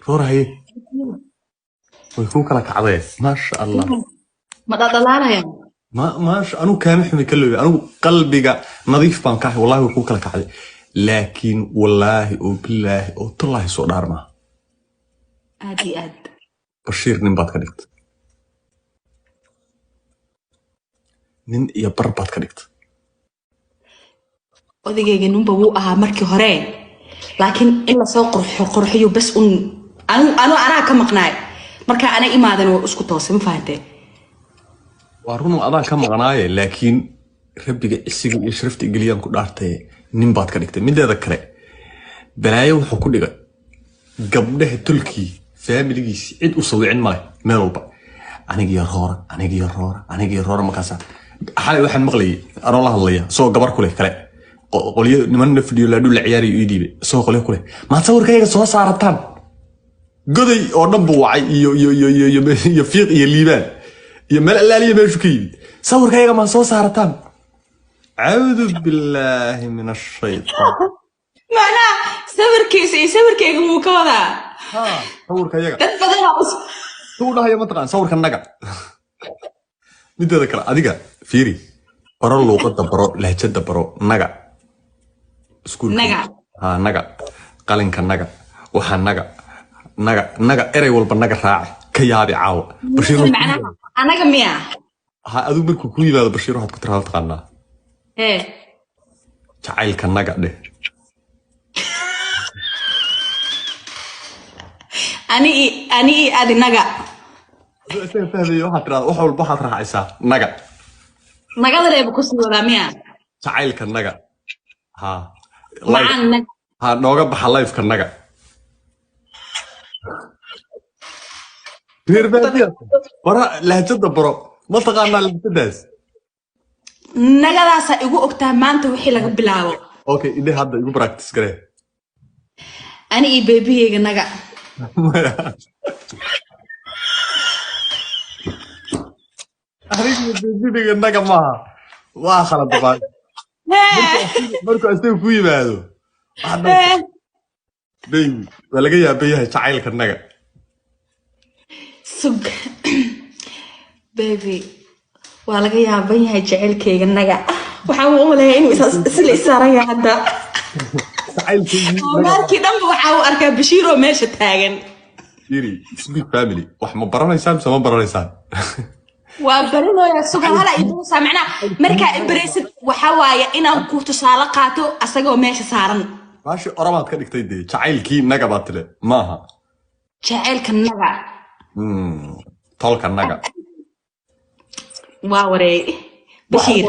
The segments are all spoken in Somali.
Roora haye, way kuu kala kacdee, maasha Allah. Ma dhadhalaalaya? Ma maasha, anigu kaama xumi kaloobi, anigu qalbiga nadiif baan ka ahay. Wallahi way kuu kala kacday, laakiin wallaahi oo bilaahi oo tallaahi soo dhaar maaha. Aad iyo aad. Bashiir nin baad ka dhigtay, nin iyo bar baad ka dhigtay. Odagayga ninba wuu ahaa markii hore, laakiin in lasoo qurxo qurxiyo bas un anu anu anaa ka maqnaay. Marka ana imaadan waa isku toosay, ma fahantee? Waa run, adaa ka maqnaaye, laakiin rabbiga isiga iyo sharafta igeliyaan ku dhaartay, nin baad ka dhigtay. Mideeda kale, balaayo wuxuu ku dhigay gabdhaha tolkii, faamiligiisi cid u sawicin male. Meel walba anigiyo Roora, anigiyo Roora, anigiyo Roora. Markaasa xalay waxaan maqlayay anoo la hadlaya isagoo gabar kuleh kale, qolyo niman la fadhiyo laadhu la ciyaarayo ii dhiibay, isagoo qolyo kuleh, "Maad sawirkayga soo saarataan?" Goday oo dhan buu wacay iyo Fiiq iyo Liibaan iyo meel allaaliya meeshu ka yimid, "Sawirkayga maa soo saarataan?" Caudu billaahi min ashaytaan. Macnaha sawirkiisa iyo sawirkayga wuu ka wadaa. Sawirka yaga. Dad badanaa suu dhahayo mataqaan, sawirka naga. Mideeda kale, adiga fiiri, baro luuqada, baro lahjada, baro naga iskuulka. Naga. Ha, naga qalinka, naga waxaa, naga naga naga, erey walba naga raaci. Ka yaabi caawa Bashiir. Macnaha anaga miya? Ha, adigu markuu ku yimaado Bashiir waxaad ku tiraada taqaanaa? Ee. "Jacaylka naga" dheh. Ani i adi naga. Aduu isaga fahmayo, waxaad tirahdaa wax walba waxaad raacaysaa naga. Nagadareeba kusii wadaa miya? Jacaylka naga, ha. Macaan naga. Ha, nooga baxa lifeka naga. Reer baadiya bara lahjada, baro. Ma taqaanaa lahjadaas? Nagadaasaa igu ogtaa maanta wixii laga bilaabo. Okay, idhe hadda igu practice garee. Ani iyo beebigayga naga. Maya. Aniga beebiga naga maaha, waa khalad baan. Markuu asaga ku yimaado waxaad dhahaysaa, "Baby, waa laga yaaban yahay jacaylka naga." Sug, baby, waa laga yaaban yahay jacaylkayga naga. Waxaan u maleeyaa inuu isla isaaran yahay hadda. Jacaylkaygii naga. Markii dhanba waxaa u arkaa Bashiir oo meesha taagan. Yiri speak family, wax ma baranaysaan mise ma baranaysaan? Waa barinoyaa, suga hala iduusaa. Macnaha markaa ibaraysid waxaa waaye inaan ku tusaale qaato asagoo meesha saaran. Baashi oromaad ka dhigtay dee, "Jacaylkii naga" baad tile, maaha? Jacaylka naga. Tolka naga. Waa wareey Bashiir.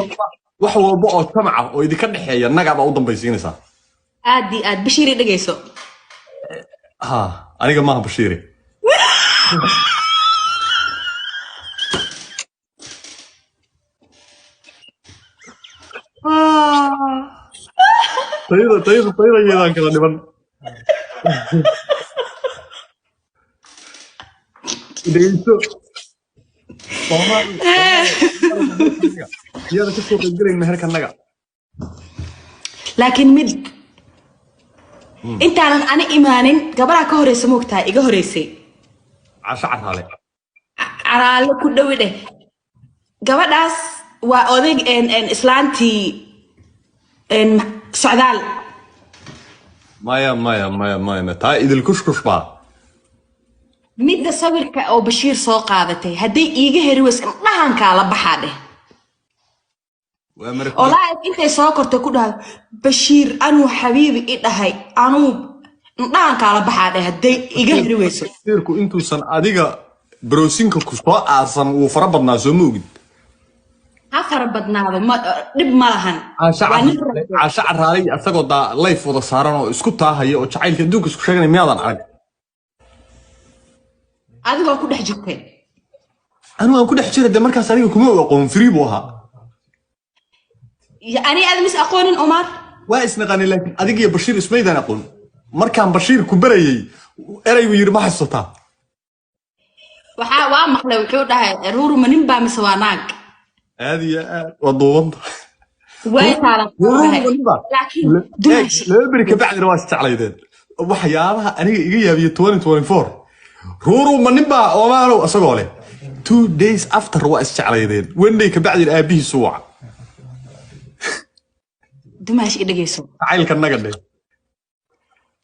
Wax walba oo jamaca oo idinka dhexeeya naga baa u dambaysiinaysaa. Aad iyo aad, Bashiir, i dhegeyso. Ha, aniga maaha Bashiire. Tayada tayada tayada yeedaan kala dhiman. Dhegeyso. Iyada ka soo qaybgalayn meherka naga. Laakiin mid intaanan ani imaanin gabadhaa ka horeysa, moogtahay, iga horeysay. Casho Caraale. Caraale ku dhowi dheh. Gabadhaas waa odayg islaantii Socdaal. Maya, maya, maya, maya, maya, taa idil kushkush baa. Midda sawirka oo Bashiir soo qaadatay, hadday iiga heri weyso indhahankaa la baxaa dheh. Waa mara. Oo laayif intay soo kortay ku dhahdo, "Bashiir anuu xabiibi i dhahay," anuu indhahankaa la baxaa dheh hadday iga heri weyso. Bashiirku intuusan adiga browsinka ku soo aasan wuu fara badnaa, soo ma ogid? Ha fara badnaado, ma dhib ma lahan. Caasho. Waa nin Caraale, Caasho Caraale iyo asagoo daa life wada saaran oo isku taahaya oo jacaylka adduunka isku sheeganaya miyaadan arag? Adigoo ku dhex jirtay. Anigu aan ku dhex jira de, markaas aniga kuma aqoon, free buu ahaa. Ya, ani aad mis aqoonin, Omar. Waa isnaqaanay, laakiin adiga iyo Bashiir ismaydaan aqoon. Markaan Bashiir ku barayay erey buu yidhi, ma xasuutaa? Waxaa waa maqlay, wuxuu dhahay, "Ruuru ma nin baa mise waa naag?" Aad iyo aad waa duubanta. Way taalan. Laakiin dumaashi. 2 beri kabacdina waa isjeclaydeen. Waxyaabaha aniga iga yaabiya 2024, Ruuru ma nin baa Oomaalow isagoo leh, 2 days after waa isjeclaydeen, one day kabacdin aabihiisu waca. Dumaash, i dhegeyso. Jacaylka naga dheh.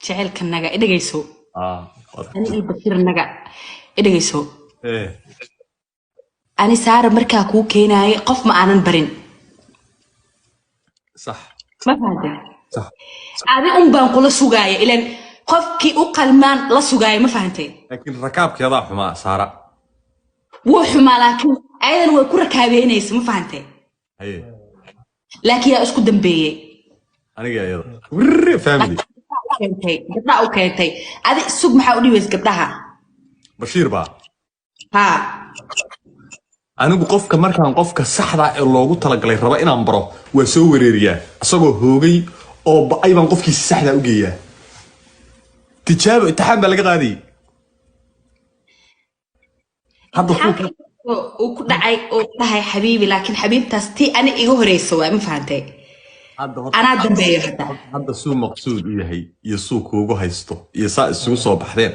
Jecelka naga, i dhegeyso. Ani iyo Bashiir naga, i dhegeyso. Ani Saara markaa kuu keenaayay qof ma aanan barin. Sax. Ma fahanteen? Sax. Adi un baan kula sugaaya, ilan qofkii u qalmaan la sugaaya, ma fahantay? Laakiin rakaabkeedaa xumaa, Saara. Wuu xumaa, laakiin ayadan way ku rakaabeynaysa, ma fahantay? Haye. Laakiin yaa isku dambeeyey? Aniga iyada wirri family. Keentay gabdhaha u keentay adi sug, maxaa u dhibaysa gabdhaha? Bashiir baa. Haa. Anigu qofka markaan qofka saxda ee loogu talagalay raba inaan baro, waa soo wareeriyaa. Isagoo hoogay oo ba'ay baan qofkiisa saxdaa u geeyaa. Tijaabo, imtixaan baa laga qaadayay hadda. Imtixaanka uu ku dhacay oo dhahay xabiibi, laakiin xabiibtaas tii ani iga horeysa waay, ma fahantay? Hadda horta Anaa dambeeyo hadda. Hadda suu maqsuud u yahay iyo suu kuugu haysto iyo saa isugu soo baxdeen,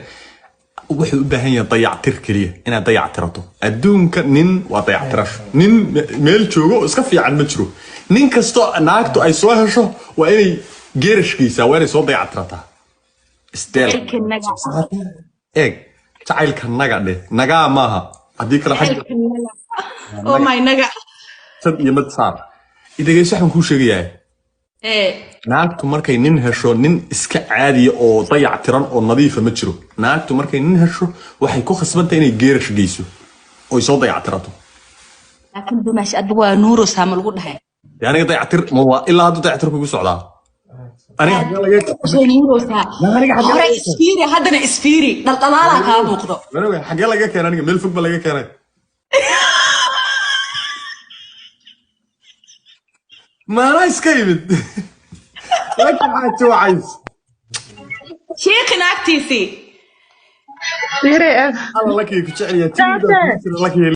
wuxuu u baahan yahay dayactir keliya, inaad dayactirato. Adduunka nin waa dayactirasho. Nin meel joogo oo iska fiican ma jiro. Nin kastoo naagtu ay soo hesho waa inay geerashkiisa, waa inay soo dayactirataa steel. Jacaylka naga. Eeg, jacaylka naga dheh, nagaa maaha, haddii kale xagga. Jacaylka naga, oh my naga. Sad iyo mad saar. Idageyso, waxaan kuu sheegayaa, naagtu markay nin hesho, nin iska caadiya oo dayac tiran oo nadiifa ma jiro. Naagtu markay nin hesho waxay ku khasbantahay inay geerash geyso oy soo dayactirato. Laakiin dumaash, adigu waa nuuro saama lagu dhahay. Dee aniga dayactir ma waa ilaa hadduu dayactir kugu socdaa aniga xaggee laga Soo nuuroosaa. Aniga xaggee Hore laga isfiiri, haddana isfiiri, dhaldhalaalaa kaa muuqdo. Aniga xaggee laga keenay? Aniga meel fog ba laga keenay. Maanaa iska yimid laakiin waxaa joocays. Sheekhi naagtiisii. Yare. Alla, lakii ku jecel yahay. Lakii.